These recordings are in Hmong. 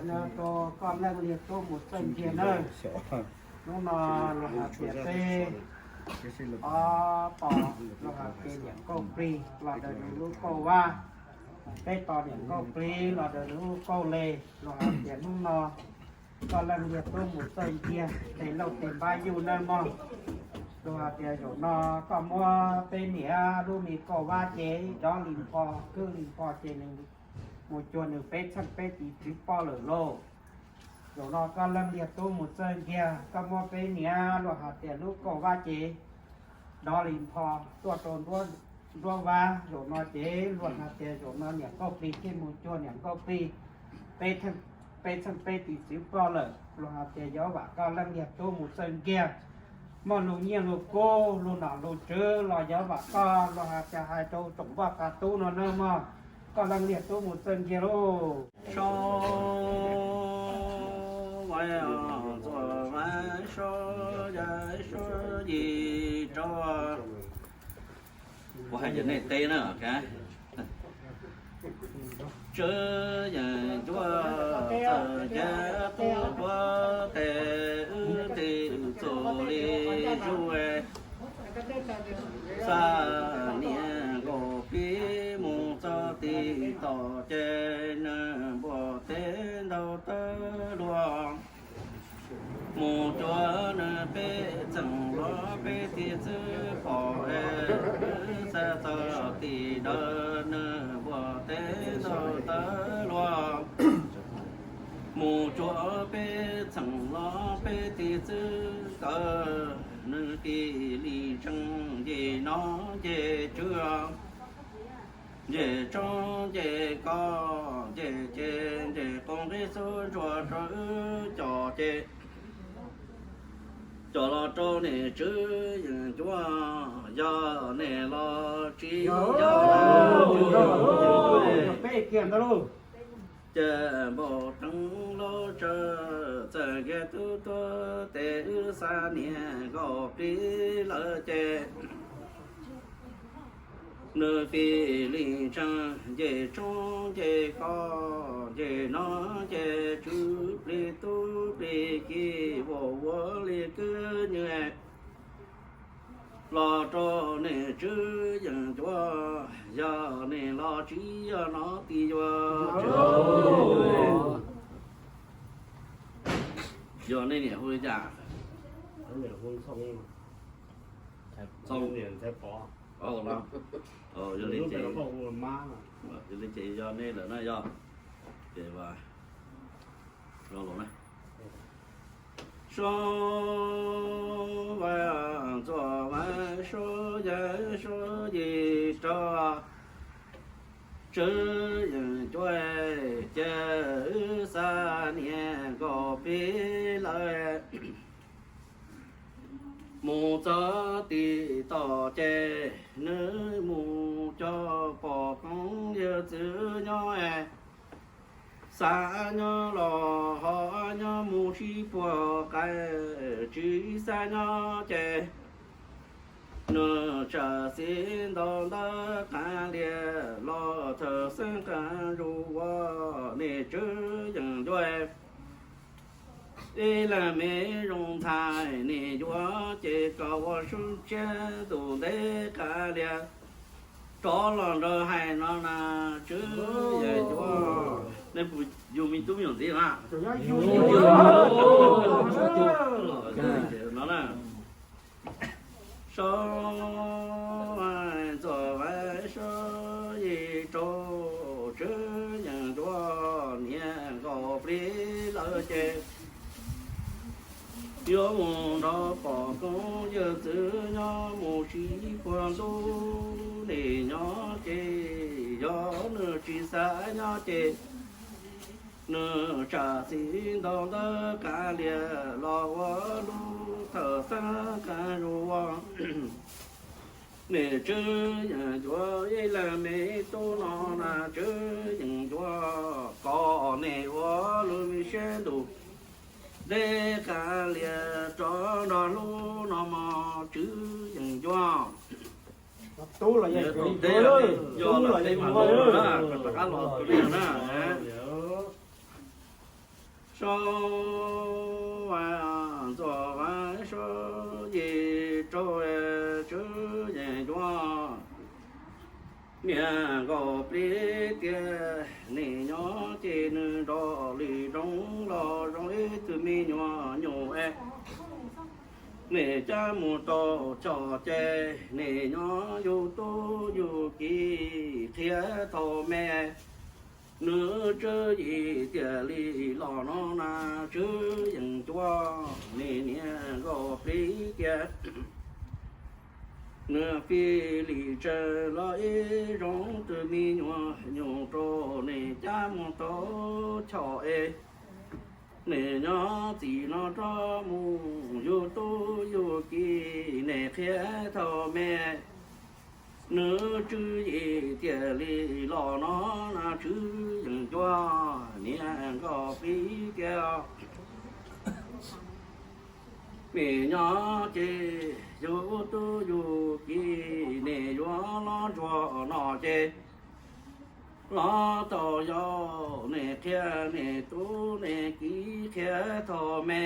Rau koj leej niag tub mus txawj ntsia nawb. Hnub no luag hais tias peb ob pog luag hais tias niam nkauj plig los daws nws lub kauj vab, peb tos niam nkauj plig los daws nws lub kauj le. Luag hais tias hnub no koj leej niag tub mus txawj ntsia tes lauj tes npab yuj nawb mog. Luag hais tias zaum no koj muab peb niam lub me kauj vab ces dob li npho, kwj li npho ces nws mus cuag nws peb txheej peb tis txiv poj lawm lauj. Zaum no koj leej niag tub mus txawj ntsia, koj muab peb niam luag hais tias lub kauj vab ces dob li npho tuaj rau nruab vab. Zaum no ces luag hais tias zaum no niam nkauj plig thiaj mus cuag niam nkauj plig peb txheej peb tis txiv poj lawm. Luag hais tias yog vam koj leej niag tub mus txawj ntsia, muaj lus nyiaj lus kub lus nom lus tswv los yog vam koj. Luag hais tias hais rau tsoom npoj qab tub no nawb mog, koj leej niag tub mus txawj ntsia lauj. Sab vav txuas vav sab yav sab yim rau. Kuv hais cov nej teb na. Tswv yeej cuab txawm cav tub tuav tes wb tis txuas li zuj. Xa niam nkaus plig mus txog tim tom ces nws npuaj teb ntaug tawv luag. Mus cuag nws peb txheej los peb tis txiv poj es, xa txog tim dawm nws npuaj teb ntaug tawv luag. Mus cuag peb txheej los peb tis txiv kawm, nws tis li tseeb nce no nce tswv, nce tsob nce koj nce ces nce qoo nqi xub ntsuag rau wb coj ces coj los rau niam tswv yeej cuab, yog niam los tsis yog. Ces npau rheev los tsawg txawm kiag tub tuav tes wb xa niam nkaus plig lawm ces nws tis li tseeb nce tsob nce koj nce no nce tswv plig tub plig ki vau ua li kwv nyiaj los rau niam tswv yeej cuab, yog niam los tsis yog no tis yuav. Yog nej niam hu li cas? Yog li ces, yog li ces yog nej lawm na yog. Ces los na. Sab vav txuas vav sab yav sab yim rau. Tswv yeej cuab ces wb xa niam nkaus plig lawm. Mus txog tim tom ces nws mus coj pom koob yawg txwv nyob, xa nyob los ho nyob mus sib puag qai, tsis xa nyob ces nws tsam xis ntaus ntawv qab lias los thawm xeeb qab zus ua niam tswv yeej cuab. Ib leeg me zoo ntxhais nim yuav ces kom ua sub ntsiab ntuj ntev qab lias rov los nrog hais no na tswv yeej cuab. Nej puas yug me tub me nyuam ntxiv na? No na. Sab txuas vav sab yim rau, tswv yeej cuab niam nkaus plig lawm ces yuav mus nrog pom koob yawg txwv nyob mus sib puag ntuj nim nyob ces yog nws tsis xav nyob ces nws tsam xis ntaus ntawv qab lias los ua lub thawm xeeb qab zus ua niam tswv yeej cuab. Ib leeg me tub no na tswv yeej cuab, kom niam ua lub me siab ntuj ntev qab lias rov nrog hlub no mog tswv yeej cuab. Yog los teb mas los na, rov qab los tus neeg na. Sab vaj ntxuam vaj sab yig raug tswv yeej cuab. Niam nkaus plig tias nim nyob ces nws nrog li zoo los zoo ib tug me nyuam nyuj es. Nim cab mus rau chom ces nim nyob yug tub yug ki qhia thaum me. Nws tswv yim tias li los no na tswv yeej cuab. Nim niam nkaus plig tias nws fij li tsev los ib zoo tug me nyuam nyuj rau nim cab mus rau chom es. Nim nyob txij no rov mus yug tub yug ki nim qhia thaum me. Nws tswv yim tias li los no na tswv yeej cuab. Niam nkaus plig tias nim nyob ces yug tub yug ki nim yuav los ntsuag no ces los tau yau nim qhia nim tub nim ki qhia thaum me.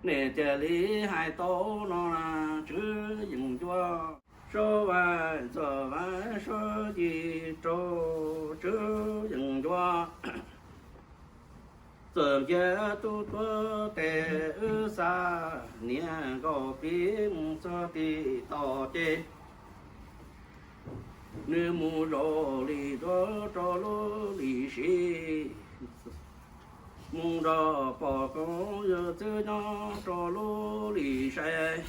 Nim tias li hais tau no na tswv yeej cuab. Sab vaj ntxuam vaj sab yig raug tswv yeej cuab. Txawm nkiag tub tuab tes wb xa niam nkaus plig mus txog tim tom ces nws mus zaum li tuav rau lub lim sij, mus nrog pog koob yawg txwb nyob rau lub lim sai.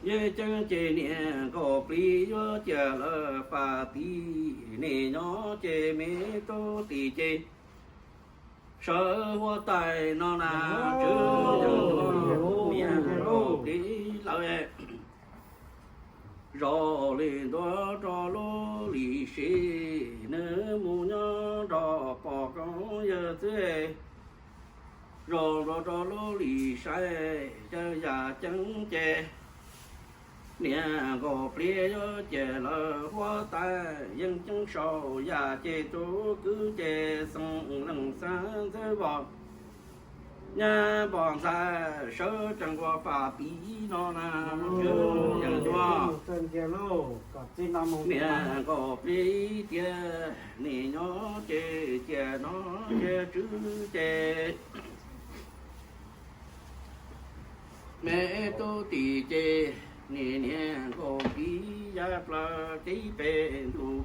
Yeej ceeb ces niam nkaus plig yuav cia lawv faj tim, nim nyob ces me tub tim ces sawv huab tais no na tswv yeej cuab. Niam nkaus plig lawv zaum li ntua rau lub lim sij, nws mus nyob nrog pog koob yawg txwb, zaum ntua rau lub lim sai, yam ceeb ces niam nkaus plig yuav cia lawv huab tais, yeej ceeb saum yam ces tub kwv ces xeem leej xeeb ntxwb vos nyab npog ntxhais sawv tsees ua faj tim no na tswv yeej cuab. Niam nkaus plig tias nim nyob ces cia no cia tswv ces me tub tim ces nim niam nkaus plig ya plaws tib pem ntuj.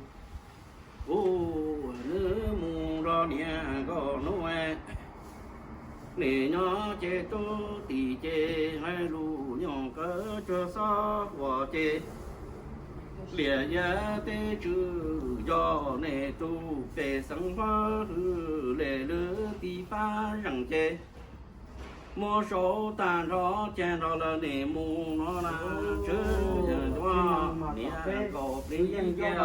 Ub, nws mus nrog niam nkaus hnub, nim nyob ces tub tim ces hais lus nyob kawg cuag xob huas ces liam yam teb tswv yog nej tug pej xeem huab hwm le lwm tiv fab zeem ces muab saub tag nrho cag nrog lawv nim mus no na tswv yeej cuab. Niam nkaus plig tias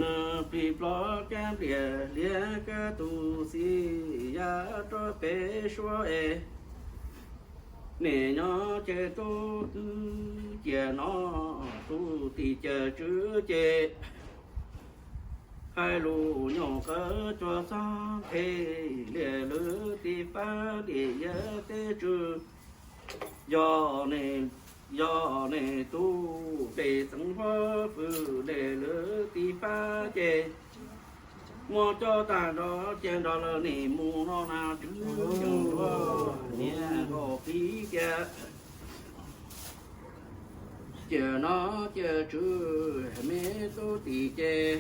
nws plig plob kab npliam liab kab tus xib ya rau peb suab es nim nyob ces tub kwv cia no tub tim cia tswv ces hais lus nyob kawg cuag xob nthe liam lwm tiv fab liam yam teb tswv yog nej tug pej xeem huab hwm le lwm tiv fab ces muab coj tag nrho cag nrog lawv nim mus no na tswv yeej cuab. Niam nkaus plig tias cia no cia tswv me tub tim ces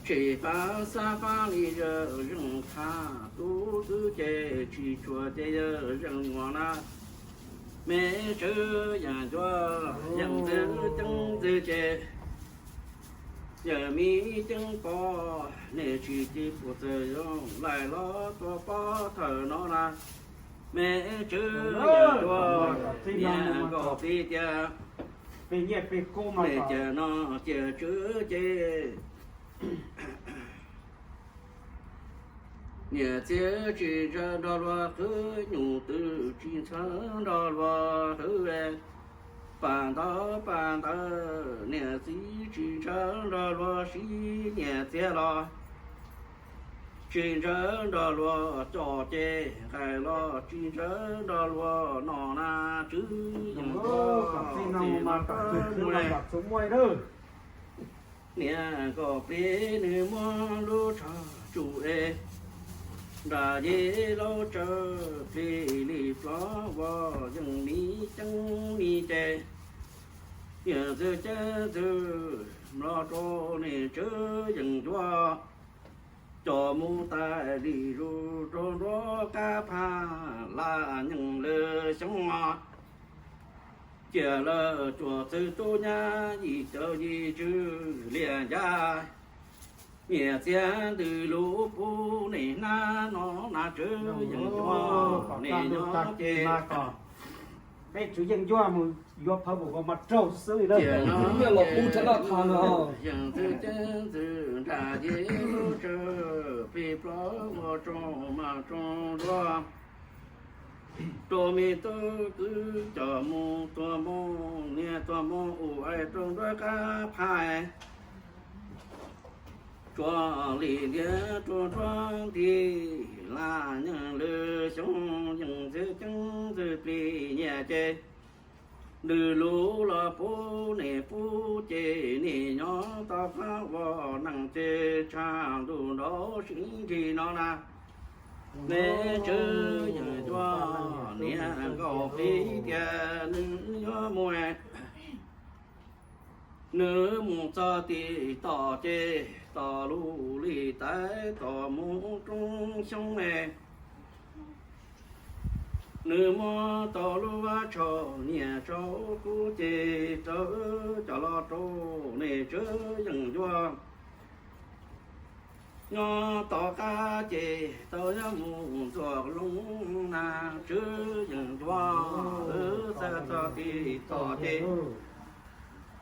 tsis fab xab fab li yawg zeej thav, tub kwv ces tsis tshua ces yawg zeej muas na me tswv yeej cuab. Yeej ntxwg ceeb ntxwg ces yawg me ceeb pov, nej tsis cia pum txawm zoo lais los tua pov thawm no na me tswv yeej cuab. Niam nkaus plig tias nej cia no cia tswv ces niam txiv tsis ntshaw nrog luag qhwv, nyuj twm tsis ntshaw nrog luag hwv, paj ntaub paj ntawv niam txiv tsis ntshaw nrog luag sib niam txiv los tsis ntsawv nrog luag coj ces nqaij los tsis ntsawv nrog luag no na, Tswv Yeej Ncuab, txij no mus mas kom txug khwv los kom txug muaj lawm. Niam Nkauj Plig nws muab lub tsho tsum es nram yim lub tsawb plig li plob vos yeej mi ceeb mi ces, niam ntxwg ceeb ntxwg mlog rau niam Tswv Yeej Ncuab, coj mus tais lim zus rau nruab qab phaj laj nyeej lwm xyoo. Cia lawv cuam txwv tub nyab yim caum yim tswv liaj ncaj, nyiam txiag ntws lus pub niam hnab no na, Tswv Yeej Ncuab, niam nyob ces peb Tswv Yeej Ncuab mus yuav phawv mus ko mas raug xwb li. Yeej ntxwg ceeb ntxwg nram yim lub tsawb plig plob vos tsoom mas tsoom luag, rau me tub kwv coj mus tuag moo, niam tuag moo ua rau nruab qab phaj, tsuas li ntiav rau nruab nti laj nyeej lwm xyoo, yeej ntxwg ceeb ntxwg plig nyiam ces, ntws lus los pub niam pub ces niam nyob tau qab vos neeg ces tshaj ntuj nrau sib nrig no na. Niam Tswv Yeej Ncuab, niam Nkauj Plig tias nws yuav mus, nws mus txog tim tom ces tom lus li tais tom mus roob xyoob es, nws muab tau lub vab tshaus nyiam tsau kub ces rau cov los rau niam Tswv Yeej Ncuab. Nyob tom qab ces tau nyob mus ntxuav loo na, Tswv Yeej Ncuab, wb txawm txog tim tom ces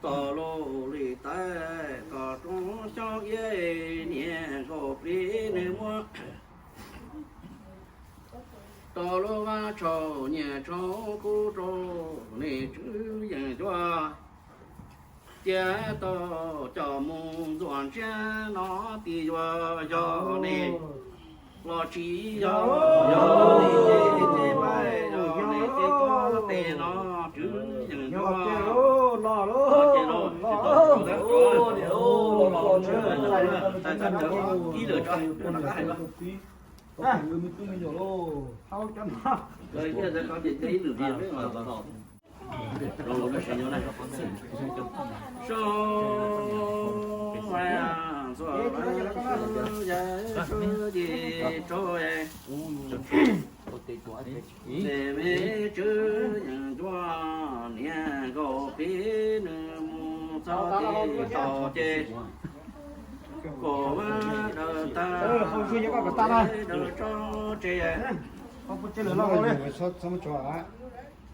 tom lus li tais tom roob xyoob iab, niam Nkauj Plig nws muab tau lub vab tshaus nyiam tsau kub rau niam Tswv Yeej Ncuab. Cia tau coj mus ntxuav ntsiab no, tim yuav yog niam los tsis yog, yog niam ces ces pab, yog niam ces tuav tes no, Tswv Yeej Ncuab. Ib lwm tso. Soo, ntxuav, ya, tswv, yim, rau, es, ces me Tswv Yeej Ncuab, niam Nkauj Plig nws mus txog tim tod ces, kom vaj daws tag, daws tso tseg. Ces yuav ntxuav,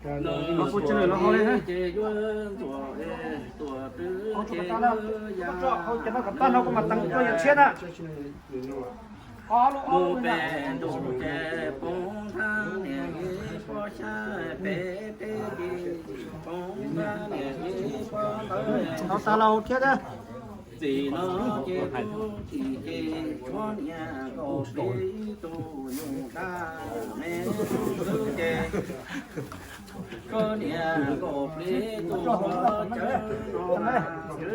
tuam twg ces yuav ya. Mus pem ntuj ces poob thab niam ib pob xyab, pem teb ces poob thab niam ib pob ntawd. Txim no ces tub txim ces tshuav niam Nkauj Plig tus nyuj dab, me tub ces tshuav niam Nkauj Plig tus npua cawv no, Tswv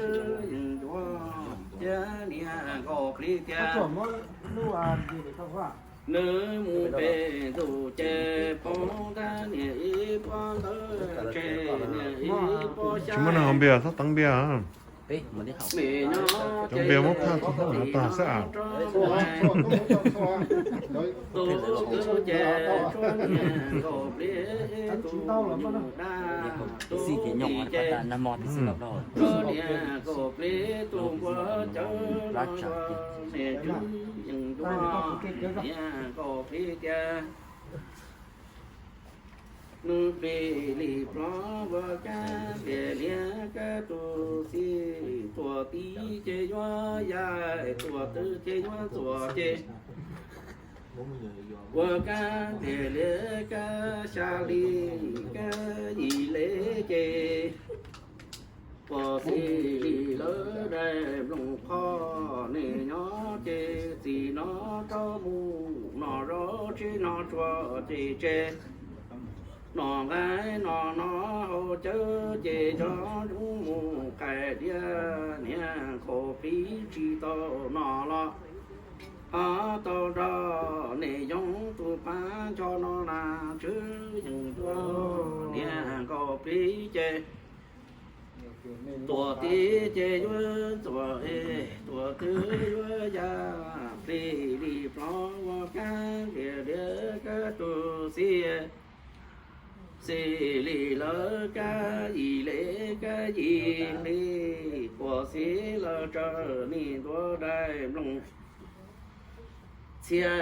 Yeej Ncuab, cia niam Nkauj Plig tias nws mus pem ntuj ces poob thab niam ib pob ntawd, tseg niam ib pob xyab. Tsis muaj neeg haus npias, txhob teev npias. Cov npias muab phaj tag xwb as. Tus kwv ces tshuav niam Nkauj Plig tus nyuj dab, tus txij ces tshuav niam Nkauj Plig tus npua cawv los, niam Tswv Yeej Ncuab, niam Nkauj Plig tias nws plig li plob vos kab tias liab kab tus txij, tuam tib ces yuav ya, tuam twg ces yuav ntxuav ces ua kab tias liab kab xya li kab yim le ces Puas xis li lawv daim nplooj qhov, niam nyob ces txiv no rov mus, no zaub tsis no tsuag ces tseg. No nqaij no no hauv cawv ces cov zoo mus qais diav, niam nkaus plig tsis tau no los ho tau nrog niam yoov tus pab ncho no na, tswv yeej ntsuag niam nkaus plig ces tuam tib ces yuav ntxuav es tuam twg yuav ya, plig li plob ua kab liam liam kab tus xis, xis li lawv kab yim li kab yim li, puas xis lawv tsawv nim ntua daim nplooj txhia,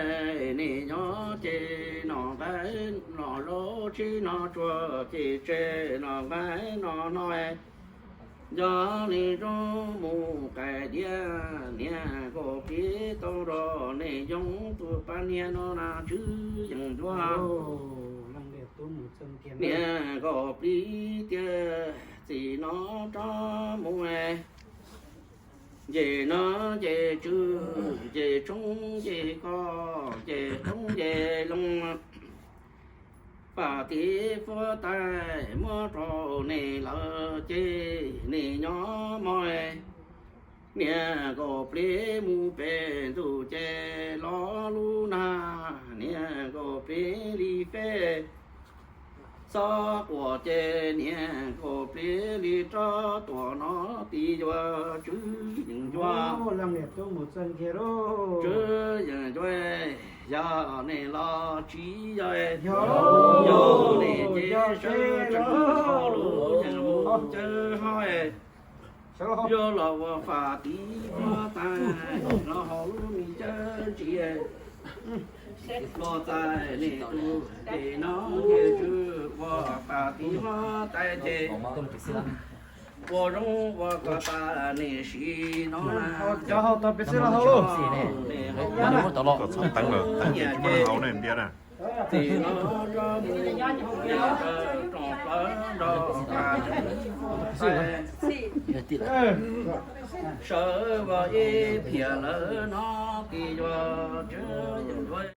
niam nyob ces no nqaij no zaub tsis no tsuag ces tseg, no nqaij no no yog li zoo mus qais diav, niam nkaus plig tau nrog niam yoov tus pab niam no na, tswv yeej ntsuag niam nkaus plig tiag, txiv no rov mus nce no nce tswv, nce tshoob nce koj, nce roob nce loo, fam tim fuab tais muab rau niam lawm ces niam nyob mog, niam nkaus plig mus pem ntuj ces los lub nag, niam nkaus plig li fej xob quas ces niam nkaus plig li rov tuam no, tib yuav tswv yeej ntsuag tswv yeej ntsuag, yog niam los tsis yog, yog niam ces sawv tsees hauj lwm yeej mus cawv hov, yuav los ua fam tim huab tais los hauv lub me cawv ntsis, los txais niam tus ces no ces tswv ua fam tim huab tais ces ua zoo ua koj tas niam sim no na, cov hau tau peb xwb los hau, niam hau txhob teev lawm, teev ces tsis muaj neeg hau ne ntiag na. Txiv no rov mus, niam rov plawv nrog fam tim huab tais, sawv ua ib phiaj lawm no, tib yuav tswv yeej ntsuag